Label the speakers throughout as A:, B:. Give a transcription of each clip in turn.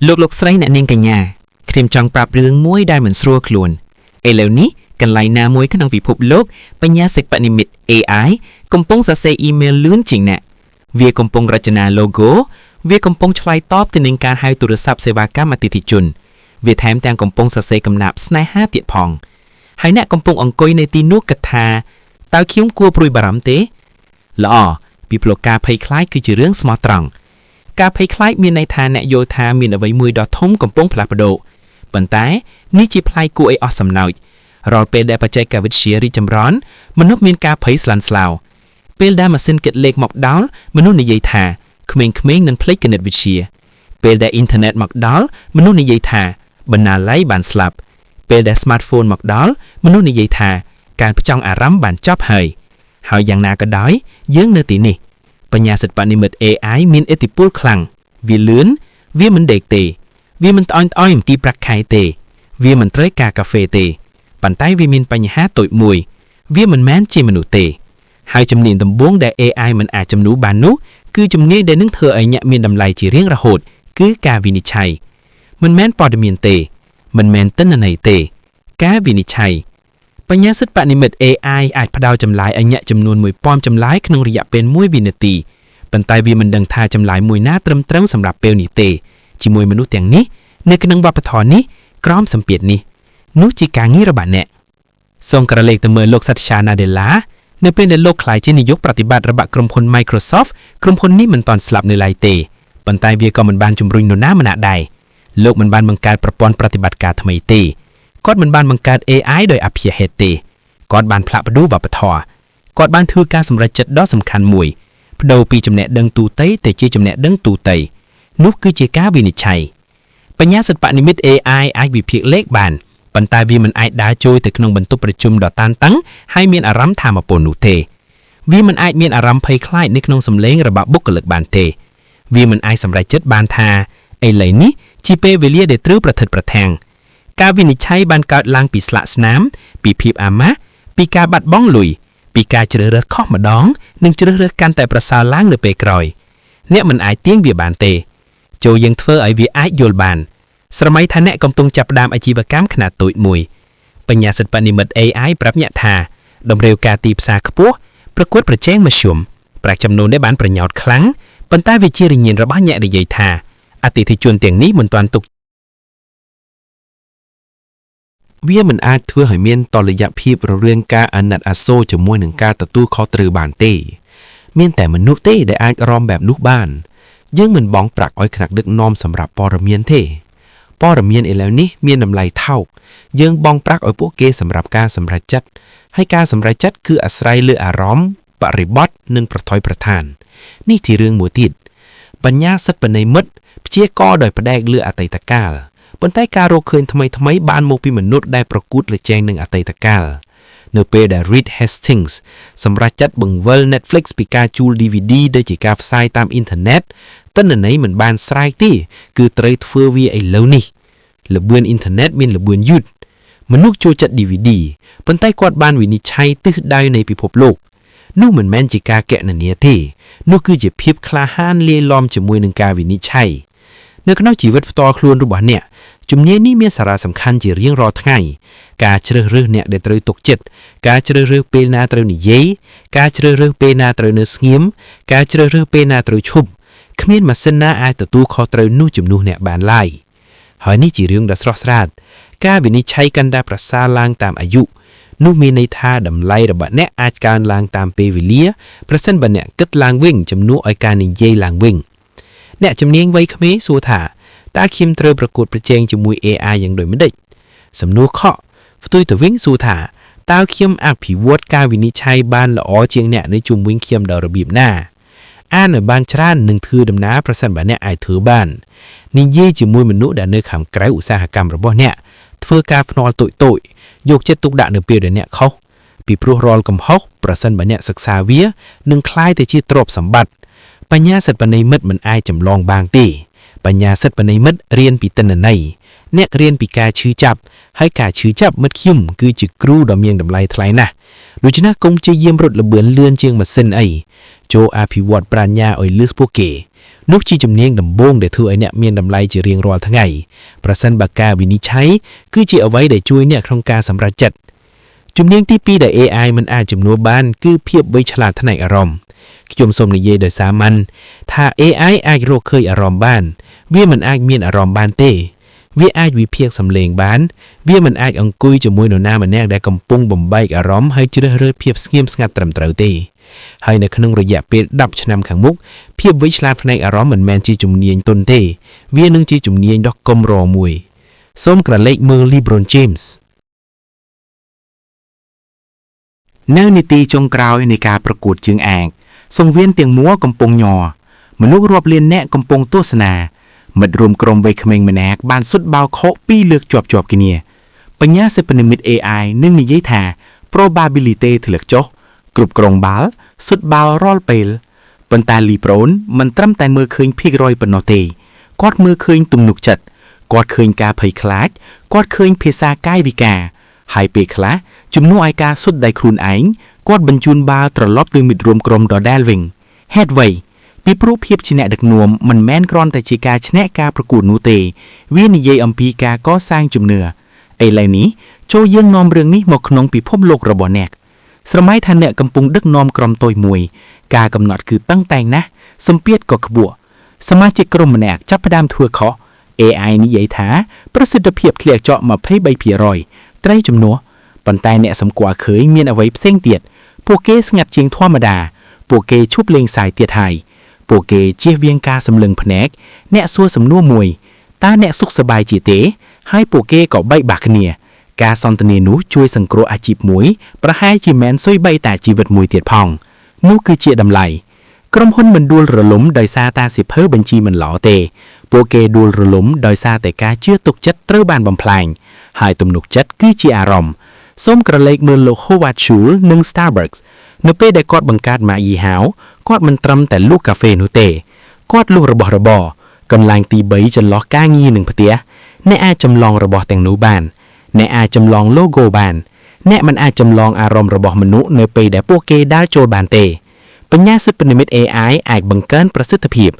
A: លោកលោកស្រីអ្នកនាងកញ្ញាខ្ញុំចង់ប្រាប់រឿងមួយដែលមិនស្រួលខ្លួនឥឡូវនេះកន្លែងណាមួយក្នុងពិភពលោកបញ្ញាសិប្បនិម្មិត AI កំពុងសរសេរអ៊ីមែលលឿនជាងអ្នកវាកំពុងរចនា logo វាកំពុងឆ្លើយតបទៅនឹងការហៅទូរស័ព្ទសេវាកម្មអតិថិជនវាថែមទាំងកំពុងសរសេរកំណាព្យស្នេហាទៀតផងហើយអ្នកកំពុងអង្គុយនៅទីនោះគិតថាតើខ្ញុំគួរព្រួយបារម្ភទេល្អពីព្រោះការភ័យខ្លាចគឺជារឿងស្មោះត្រង់ ការភ័យខ្លាចមានន័យថាអ្នកយល់ថាមានអ្វីមួយដ៏ធំកំពុងផ្លាស់ប្ដូរប៉ុន្តែនេះជាផ្លែគួរឲ្យអស់សំណើចរាល់ពេលដែលបច្ចេកវិទ្យារីកចម្រើនមនុស្សមានការភ័យស្លន់ស្លោពេលដែលម៉ាស៊ីនគិតលេខមកដល់មនុស្សនិយាយថាក្មេងៗនឹងភ្លេចគណិតវិទ្យាពេលដែលអ៊ីនធឺណិតមកដល់មនុស្សនិយាយថាបណ្ណាល័យបានស្លាប់ពេលដែល smartphone មកដល់មនុស្សនិយាយថាការផ្ចង់អារម្មណ៍បានចប់ហើយហើយយ៉ាងណាក៏ដោយយើងនៅទីនេះ បញ្ញាសិប្បនិម្មិត AI មានឥទ្ធិពលខ្លាំងវាលឿនវាមិនដេកទេ វាមិនត្អោញត្អោយអំពីប្រាក់ខែទេ វាមិនត្រូវការកាហ្វេទេប៉ុន្តែវាមានបញ្ហាតូចមួយ វាមិនមែនជាមនុស្សទេ ហើយជំនាញដំបូងដែល AI មិនអាចជំនួសបាននោះគឺជំនាញដែលនឹងធ្វើឲ្យអ្នកមានតម្លៃជារៀងរហូត គឺការវិនិច្ឆ័យមិនមែនព័ត៌មានទេ មិនមែនទិន្នន័យទេ ការវិនិច្ឆ័យ បញ្ញាសិប្បនិម្មិត AI អាចផ្ដល់ចម្លើយឲ្យអ្នកចំនួន1000ចម្លើយក្នុងរយៈពេល1វិនាទីប៉ុន្តែវាមិនដឹងថាចម្លើយមួយណាត្រឹមត្រូវសម្រាប់ពេលនេះទេជាមួយមនុស្សទាំងនេះនៅក្នុងវប្បធម៌នេះក្រោមសម្ពាធនេះនោះជាការងាររបស់អ្នកសូមក្រឡេកទៅមើលលោកសាត្យាណាដេឡានៅពេលដែលលោកក្លាយជានាយកប្រតិបត្តិរបស់ក្រុមហ៊ុន Microsoft ក្រុមហ៊ុននេះមិនទាន់ស្លាប់នៅឡើយទេប៉ុន្តែវាក៏មិនបានជំរុញនរណាម្នាក់ដែរលោកមិនបានបង្កើតប្រព័ន្ធប្រតិបត្តិការថ្មីទេគាត់មិនបានបង្កើត AI ដោយអព្យាហេតុទេគាត់បានផ្លាស់ប្ដូរវប្បធម៌គាត់បានធ្វើការសម្រេចចិត្តដ៏សំខាន់មួយប្ដូរពីចំណេះដឹងទូទៅទៅជាចំណេះដឹងទូទៅនោះគឺជាការវិនិច្ឆ័យបញ្ញាសិប្បនិម្មិត AI អាចវិភាគលេខបានប៉ុន្តែវាមិនអាចដើរចូលទៅក្នុងបន្ទប់ប្រជុំដ៏តានតឹងហើយមានអារម្មណ៍ថាមពលនោះទេវាមិនអាចមានអារម្មណ៍ភ័យខ្លាចនៅក្នុងសម្លេងរបស់បុគ្គលិកបានទេវាមិនអាចសម្រេចចិត្តបានថាឥឡូវនេះជាពេលវេលាដែលត្រូវប្រថិតប្រថាំងការវិនិច្ឆ័យបានកើតឡើងពីស្លាកស្នាម ពីភាពអាម៉ាស់ពីការបាត់បង់លុយពីការជ្រើសរើសខុសម្ដងនិងជ្រើសរើសកាន់តែប្រសើរឡើងនៅពេលក្រោយអ្នកមិនអាចទាញវាបានទេចូលយើងធ្វើឲ្យវាអាចយល់បាន ស្រមៃថាអ្នកកំពុងចាប់ផ្ដើមអាជីវកម្មខ្នាតតូចមួយបញ្ញាសិប្បនិម្មិត AI ប្រាប់អ្នកថាតម្រូវការទីផ្សារខ្ពស់ប្រកួតប្រជែងមធ្យមប្រាក់ចំណូលនេះបានប្រយោជន៍ខ្លាំងប៉ុន្តែវាជារិញ្ញាណរបស់អ្នកនិយាយថាអតិថិជនទាំងនេះមិនទាន់ទុក
B: វាមិនអាចធ្វើឲ្យមានតុល្យភាពរវាងការអាណិតអាសូរជាមួយនឹងការទទួលខុសត្រូវបានទេ មានតែមនុស្សទេដែលអាចរំបែបនោះបាន យើងមិនបង់ប្រាក់ឲ្យថ្នាក់ដឹកនាំសម្រាប់ព័ត៌មានទេព័ត៌មានឥឡូវនេះមានតម្លៃថោកយើងបង់ប្រាក់ឲ្យពួកគេសម្រាប់ការសម្រេចចិត្តហើយការសម្រេចចិត្តគឺអាស្រ័យលើអារម្មណ៍បរិបទនិងប្រថុយប្រឋាននេះជារឿងមួយទៀតបញ្ញាសិប្បនិម្មិតព្យាករណ៍ដោយផ្អែកលើអតីតកាលប៉ុន្តែការរកឃើញថ្មីថ្មីៗបានមកពីមនុស្សដែលប្រកួតប្រជែងនឹងអតីតកាលនៅពេលដែល Reed Hastings សម្រេចចិត្តបង្វិល Netflix ពីការជួល DVD ទៅជាការផ្សាយតាមអ៊ីនធឺណិតទិន្នន័យមិនបានស្រាយទេគឺត្រូវធ្វើវាឥឡូវនេះល្បឿនអ៊ីនធឺណិតមានល្បឿនយឺតមនុស្សចូលចិត្ត DVD ប៉ុន្តែគាត់បានវិនិច្ឆ័យទិសដៅនៃពិភពលោកនោះមិនមែនជាការកណនាទេនោះគឺជាភាពក្លាហានលាយឡំជាមួយនឹងការវិនិច្ឆ័យនៅក្នុងជីវិតផ្ទាល់ខ្លួនរបស់អ្នកជំនាញនេះមានសារៈសំខាន់ជារៀងរាល់ថ្ងៃការជ្រើសរើសអ្នកដែលត្រូវទុកចិត្តការជ្រើសរើសពេលណាត្រូវនិយាយការជ្រើសរើសពេលណាត្រូវនៅស្ងៀមការជ្រើសរើសពេលណាត្រូវឈប់គ្មានម៉ាស៊ីនណាអាចទទួលខុសត្រូវនោះជំនួសអ្នកបានឡើយហើយនេះជារឿងដ៏ស្រស់ស្រាយការវិនិច្ឆ័យកាន់តែប្រសើរឡើងតាមអាយុនោះមានន័យថាតម្លៃរបស់អ្នកអាចកើនឡើងតាមពេលវេលាប្រសិនបើអ្នកគិតឡើងវិញជំនួសឲ្យការនិយាយឡើងវិញអ្នកជំនាញវ័យក្មេងសួរថាតើខ្ញុំត្រូវប្រកួតប្រជែងជាមួយ AI យ៉ាងដូចម្តេចសំណួរខកផ្ទុយទៅវិញសួរថាតើខ្ញុំអភិវឌ្ឍការវិនិច្ឆ័យបានល្អជាងអ្នកនៅជុំវិញខ្ញុំដល់របៀបណាអានឲ្យបានច្រើននឹងធ្វើដំណើរប្រសិនបើអ្នកអាចធ្វើបាននិយាយជាមួយមនុស្សដែលនៅខាងក្រៅឧស្សាហកម្មរបស់អ្នកធ្វើការភ្នាល់តូចតូចយកចិត្តទុកដាក់នៅពេលដែលអ្នកខុសពីព្រោះរាល់កំហុសប្រសិនបើអ្នកសិក្សាវានឹងក្លាយទៅជាទ្រព្យសម្បត្តិបញ្ញាសិប្បនិម្មិតមិនអាចចម្លងបានទេបញ្ញាសិប្បនិម្មិតរៀនពីទិន្នន័យអ្នករៀនពីការឈឺចាប់ហើយការឈឺចាប់មិត្តខ្ញុំគឺជាគ្រូដ៏មានតម្លៃថ្លៃណាស់ដូច្នេះកុំព្យាយាមរត់ល្បឿនលឿនជាងម៉ាស៊ីនអីចូលអភិវឌ្ឍប្រាជ្ញាឲ្យលឺសពួកគេ។ នោះជាជំនាញដំបូងដែលធ្វើឲ្យអ្នកមានតម្លៃជារៀងរាល់ថ្ងៃប្រសិនបើការវិនិច្ឆ័យគឺជាអ្វីដែលជួយអ្នកក្នុងការសម្រេចចិត្តជំនាញទី2ដែល AI មិនអាចជំនួសបានគឺភាពវៃឆ្លាតផ្នែកអារម្មណ៍ខ្ញុំសូមនិយាយដោយសាមញ្ញថា AI អាចរកឃើញអារម្មណ៍បាន វាមិនអាចមានអារម្មណ៍បានទេ វាអាចវិភាគសម្លេងបាន វាមិនអាចអង្គុយជាមួយនរណាម្នាក់ដែលកំពុងបំបែកអារម្មណ៍ហើយជ្រើសរើសភាពស្ងៀមស្ងាត់ត្រឹមត្រូវទេហើយនៅក្នុងរយៈពេល10ឆ្នាំខាងមុខភាពវៃឆ្លាតផ្នែកអារម្មណ៍មិនមែនជាជំនាញទន់ទេ វានឹងជាជំនាញដ៏កម្រមួយសូមក្រឡេកមើល LeBron James
C: នៅនាទីចុងក្រោយនៃការប្រកួតជើងឯកសង្វៀនទាំងមួលកំពុងញ័រមនុស្សរាប់លានអ្នកកំពុងទស្សនាមិត្តរួមក្រុមវ័យក្មេងម្នាក់បានសុទ្ធបាល់ខកពីរលើកជាប់ជាប់គ្នាបញ្ញាសិប្បនិម្មិត AI នឹងនិយាយថា probability ធ្លាក់ចុះគ្រប់គ្រងបាល់សុទ្ធបាល់រាល់ពេលប៉ុន្តែលីប្រូនមិនត្រឹមតែមើលឃើញភាគរយប៉ុណ្ណោះទេគាត់មើលឃើញទំនុកចិត្តគាត់ឃើញការភ័យខ្លាចគាត់ឃើញភាសាកាយវិការហើយពេលខ្លះជំនួសឲ្យការសុទ្ធដៃខ្លួនឯងគាត់បញ្ជូនបាល់ត្រឡប់ទៅមិត្តរួមក្រុមដដែលវិញហេតុអ្វីពីព្រោះភាពជាអ្នកដឹកនាំមិនមែនគ្រាន់តែជាការឈ្នះការប្រកួតនោះទេ វានិយាយអំពីការកសាងជំនឿឥឡូវនេះចូលយើងនាំរឿងនេះមកក្នុងពិភពលោករបស់អ្នកស្រមៃថាអ្នកកំពុងដឹកនាំក្រុមតូចមួយ ការកំណត់គឺតឹងតែងណាស់សម្ពាធក៏ខ្ពស់សមាជិកក្រុមម្នាក់ចាប់ផ្ដើមធ្វើខុស AI និយាយថាប្រសិទ្ធភាពធ្លាក់ចុះ23%ត្រីជំនួសប៉ុន្តែអ្នកសម្គាល់ឃើញមានអ្វីផ្សេងទៀតពួកគេស្ងាត់ជាងធម្មតា ពួកគេឈប់លេងសើចទៀតហើយពួកគេជៀសវាងការសម្លឹងភ្នែកអ្នកសួរសំណួរមួយតើអ្នកសុខសប្បាយជាទេ ហើយពួកគេក៏បែកបាក់គ្នា ការសន្ទនានោះជួយសង្គ្រោះអាជីពមួយ ប្រហែលជាមិនសុយបីតាជីវិតមួយទៀតផងនោះគឺជាតម្លៃក្រុមហ៊ុនមិនដួលរលំដោយសារតាសៀវភៅបញ្ជីមិនល្អទេ ពួកគេដួលរលំដោយសារតែការជឿទុកចិត្តត្រូវបានបំផ្លាញហើយទំនុកចិត្តគឺជាអារម្មណ៍សូមក្រឡេកមើលលោក Howard Schultz និង Starbucks នៅពេលដែលគាត់បង្កើតម៉ាកយីហោគាត់មិនត្រឹមតែលក់កាហ្វេនោះទេគាត់លក់របស់របរកន្លែងទី3ចន្លោះការងារនឹងផ្ទះអ្នកអាចចម្លងរបស់ទាំងនោះបានអ្នកអាចចម្លង logo បានអ្នកមិនអាចចម្លងអារម្មណ៍របស់មនុស្សនៅពេលដែលពួកគេដើរចូលបានទេបញ្ញាសិប្បនិម្មិត AI អាចបង្កើនប្រសិទ្ធភាព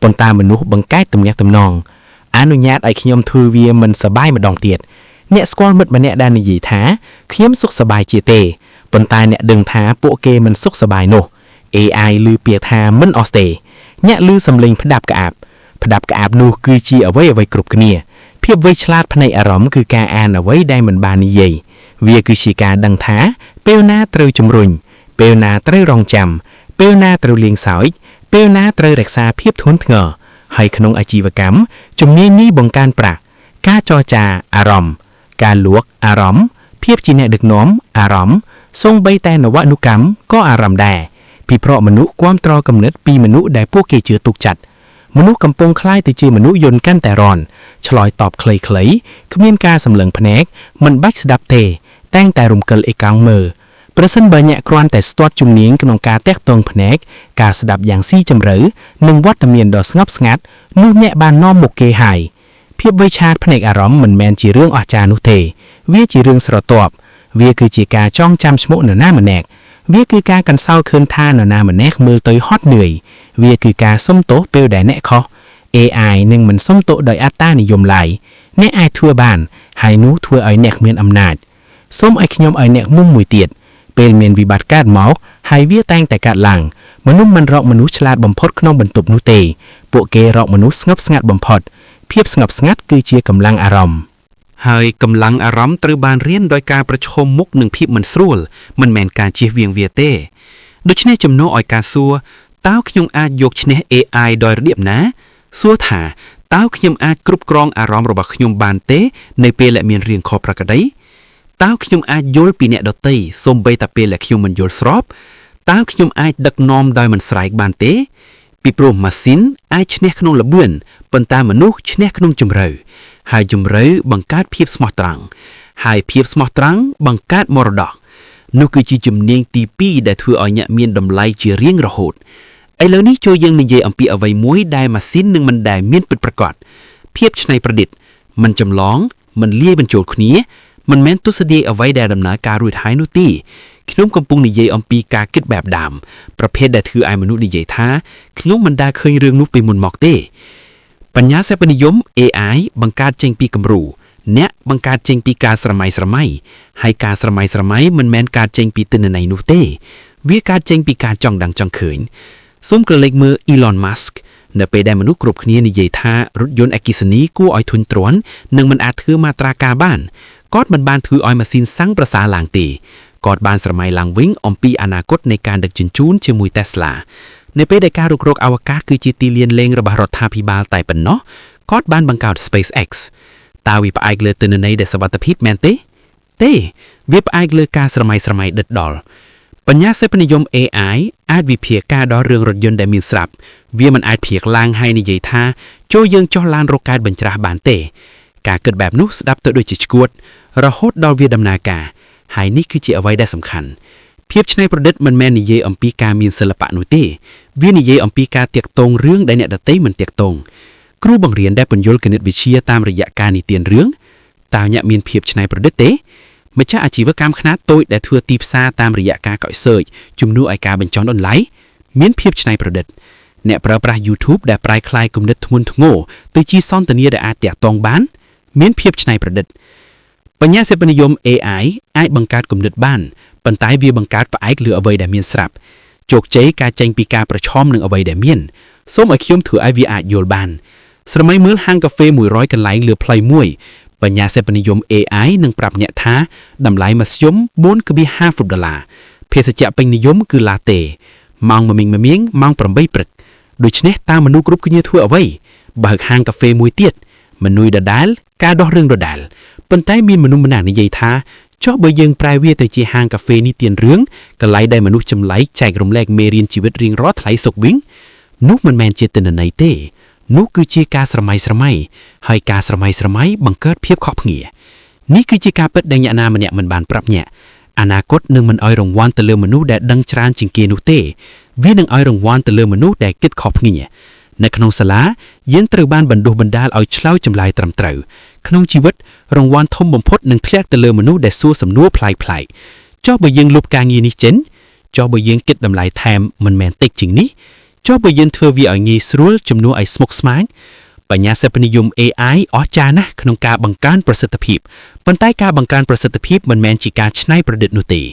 C: ប៉ុន្តែមនុស្សបង្កើតទំនាក់ទំនងអនុញ្ញាតឲ្យខ្ញុំធ្វើវាមិនសប្បាយម្ដងទៀតអ្នកស្គាល់មិត្តម្នាក់ដែលនិយាយថាខ្ញុំសុខសប្បាយជាទេប៉ុន្តែអ្នកដឹងថាពួកគេមិនសុខសប្បាយនោះ AI ឮពាក្យថាមិនអស់ទេអ្នកឮសំឡេងផ្ដាប់ក្អាបផ្ដាប់ក្អាបនោះគឺជាអ្វីអ្វីគ្រប់គ្នាភាពវៃឆ្លាតផ្នែកអារម្មណ៍គឺការអានអ្វីដែលមិនបាននិយាយវាគឺជាការដឹងថាពេលណាត្រូវជំរុញពេលណាត្រូវរងចាំពេលណាត្រូវលេងសើចពេលណាត្រូវរក្សាភាពធ្ងន់ធ្ងរហើយក្នុងអាជីវកម្មជំនាញនេះបង្កើនប្រាក់ការចរចាអារម្មណ៍ការលក់អារម្មណ៍ភាពជាអ្នកដឹកនាំអារម្មណ៍សូម្បីតែនវនុកម្មក៏អារម្មណ៍ដែរពីព្រោះមនុស្សគាំទ្រគំនិតពីមនុស្សដែលពួកគេជឿទុកចិត្តមនុស្សកំពុងក្លាយទៅជាមនុស្សយន្តកាន់តែរន់ឆ្លើយតបខ្លីៗគ្មានការសម្លឹងភ្នែកមិនបាច់ស្ដាប់ទេ តែងតែរំកិលអេកង់មើលប្រសិនបើអ្នកគ្រាន់តែស្ទាត់ជំនាញក្នុងការតាក់ទងភ្នែកការស្ដាប់យ៉ាងស៊ីជម្រៅនិងវត្តមានដ៏ស្ងប់ស្ងាត់នោះអ្នកបាននាំមុខគេហើយភាពវៃឆ្លាតផ្នែកអារម្មណ៍មិនមែនជារឿងអស្ចារ្យនោះទេ វាជារឿងស្រទាប់វាគឺជាការចងចាំឈ្មោះនរណាម្នាក់វាគឺការកន្សោឃើញថានរណាម្នាក់មើលទៅហត់នឿយវាគឺការសុំទោសពេលដែលអ្នកខុស AI នឹងមិនសុំទោសដោយអត្តានិយមឡើយអ្នកអាចធ្វើបានហើយនោះធ្វើឲ្យអ្នកមានអំណាចសូមឲ្យខ្ញុំឲ្យអ្នកមុំមួយទៀតពេលមានវិបត្តិកើតមកហើយវាតែងតែកើតឡើងមនុស្សមិនរកមនុស្សឆ្លាតបំផុតក្នុងបន្ទប់នោះទេពួកគេរកមនុស្សស្ងប់ស្ងាត់បំផុតភាពស្ងប់ស្ងាត់គឺជាកម្លាំងអារម្មណ៍
A: ហើយកម្លាំងអារម្មណ៍ត្រូវបានរៀនដោយការប្រឈមមុខនឹងភាពមិនស្រួលមិនមែនការជៀសវាងវាទេដូច្នេះជំនួសឲ្យការសួរតើខ្ញុំអាចយកឈ្នះ AI ដោយរបៀបណាសួរថាតើខ្ញុំអាចគ្រប់គ្រងអារម្មណ៍របស់ខ្ញុំបានទេ នៅពេលដែលមានរឿងខុសប្រក្រតីតើខ្ញុំអាចយល់ពីអ្នកដទៃសូម្បីតែពេលដែលខ្ញុំមិនយល់ស្របតើខ្ញុំអាចដឹកនាំដោយមិនស្រែកបានទេ ពីព្រោះម៉ាស៊ីនអាចឈ្នះក្នុងល្បឿនប៉ុន្តែមនុស្សឈ្នះក្នុងជម្រៅហើយជម្រៅបង្កើតភាពស្មោះត្រង់ហើយភាពស្មោះត្រង់បង្កើតមរតកនោះគឺជាជំនាញទី2ដែលធ្វើឲ្យអ្នកមានតម្លៃជារៀងរហូតឥឡូវនេះចូលយើងនិយាយអំពីអ្វីមួយដែលម៉ាស៊ីននឹងមិនដែលមានពិតប្រាកដភាពច្នៃប្រឌិតមិនចម្លងមិនលាយបញ្ចូលគ្នាមិនមែនទស្សទាយអ្វីដែលដំណើរការរួចហើយនោះទេ
B: ខ្ញុំកំពុងនិយាយអំពីការគិតបែបដើមប្រភេទដែលធ្វើឲ្យមនុស្សនិយាយថាខ្ញុំមិនដែលឃើញរឿងនោះពីមុនមកទេបញ្ញាសិប្បនិយម AI បង្កើតចេញពីគំរូអ្នកបង្កើតចេញពីការស្រមៃស្រមៃហើយការស្រមៃស្រមៃមិនមែនកើតចេញពីទិន្នន័យនោះទេ វាកើតចេញពីការចង់ដឹងចង់ឃើញសូមក្រឡេកមើល Elon Musk នៅពេលដែលមនុស្សគ្រប់គ្នានិយាយថារថយន្តអគ្គិសនីគួរឲ្យធុញទ្រាន់និងមិនអាចធ្វើមាត្រាការបានគាត់មិនបានធ្វើឲ្យម៉ាស៊ីនសាំងប្រសើរឡើងទេគាត់បានស្រមៃឡើងវិញអំពីអនាគតនៃការដឹកជញ្ជូនជាមួយ Tesla នៅពេលដែលការរុករកអវកាសគឺជាទីលានលេងរបស់រដ្ឋាភិបាលតែប៉ុណ្ណោះគាត់បានបង្កើត SpaceX តើវាផ្អែកលើទិន្នន័យដែលសុវត្ថិភាពមែនទេ ទេវាផ្អែកលើការស្រមៃស្រមៃដិតដល់បញ្ញាសិប្បនិយម AI អាចវិភាគការដល់រឿងរថយន្តដែលមានស្រាប់វាមិនអាចព្រាកឡើងហើយនិយាយថាចូលយើងចុះឡានរកកែតបញ្ច្រាស់បានទេ ការគិតបែបនោះស្ដាប់ទៅដូចជាឈួត រហូតដល់វាដំណើរការហើយនេះគឺជាអ្វីដែលសំខាន់ភាពច្នៃប្រឌិតមិនមែននិយាយអំពីការមានសិល្បៈនោះទេវានិយាយអំពីការទាក់ទងរឿងដែលអ្នកដទៃមិនទាក់ទងគ្រូបង្រៀនដែលពន្យល់គណិតវិទ្យាតាមរយៈការនិទានរឿងតើអ្នកមានភាពច្នៃប្រឌិតទេម្ចាស់អាជីវកម្មខ្នាតតូចដែលធ្វើទីផ្សារតាមរយៈការកក់ search ជំនួសឲ្យការបញ្ចុះតម្លៃមានភាពច្នៃប្រឌិតអ្នកប្រើប្រាស់ YouTube ដែលប្រែក្លាយគំនិតធ្ងន់ធ្ងរទៅជាសន្ទនាដែលអាចទាក់ទងបាន មានភាពច្នៃប្រឌិតបញ្ញាសិប្បនិយម AI អាចបង្កើតគំនិតបានប៉ុន្តែវាបង្កើតផ្អែកលើអ្វីដែលមានស្រាប់ជោគជ័យការចេញពីការប្រឈមនឹងអ្វីដែលមានសូមឲ្យខ្ញុំធ្វើឲ្យវាអាចយល់បានស្រមៃមើលហាងកាហ្វេ100កន្លែងលើផ្លូវមួយបញ្ញាសិប្បនិយម AI នឹងប្រាប់អ្នកថាតម្លៃមធ្យម4.50ដុល្លារភេសជ្ជៈពេញនិយមគឺឡាតេម៉ោងមមីងមមៀងម៉ោង8ព្រឹកដូច្នេះតើមនុស្សគ្រប់គ្នាធ្វើអ្វីបើកហាងកាហ្វេមួយទៀតមនុយដដែលការដោះរឿងដដែលប៉ុន្តែមានមនុស្សម្នាក់និយាយថាចុះបើយើងប្រែវាទៅជាហាងកាហ្វេនេះទៀនរឿងកន្លែងដែលមនុស្សចម្លែកចែករំលែកមេរៀនជីវិតរៀងរាល់ថ្លៃសុខវិញនោះមិនមែនជាទិន្នន័យទេនោះគឺជាការស្រមៃស្រមៃហើយការស្រមៃស្រមៃបង្កើតភាពខុសគ្នានេះគឺជាការពិតដែលអ្នកណាម្នាក់មិនបានប្រាប់អ្នកអនាគតនឹងមិនឲ្យរង្វាន់ទៅលើមនុស្សដែលដឹងច្រើនជាងគេនោះទេវានឹងឲ្យរង្វាន់ទៅលើមនុស្សដែលគិតខុសគ្នានៅក្នុងសាលាយើងត្រូវបានបណ្ដុះបណ្ដាលឲ្យឆ្លើយចម្លើយត្រឹមត្រូវក្នុងជីវិតរង្វាន់ធំបំផុតនឹងធ្លាក់ទៅលើមនុស្សដែលសួរសំណួរប្លែកៗចុះបើយើងលុបការងារនេះចេញចុះបើយើងគិតតម្លៃថែមមិនមែនតិចជាងនេះចុះបើយើងធ្វើវាឲ្យងាយស្រួលជំនួសឲ្យស្មុគស្មាញបញ្ញាសិប្បនិយម AI អស្ចារ្យណាស់ក្នុងការបង្កើនប្រសិទ្ធភាពប៉ុន្តែការបង្កើនប្រសិទ្ធភាពមិនមែនជាការច្នៃប្រឌិតនោះទេ។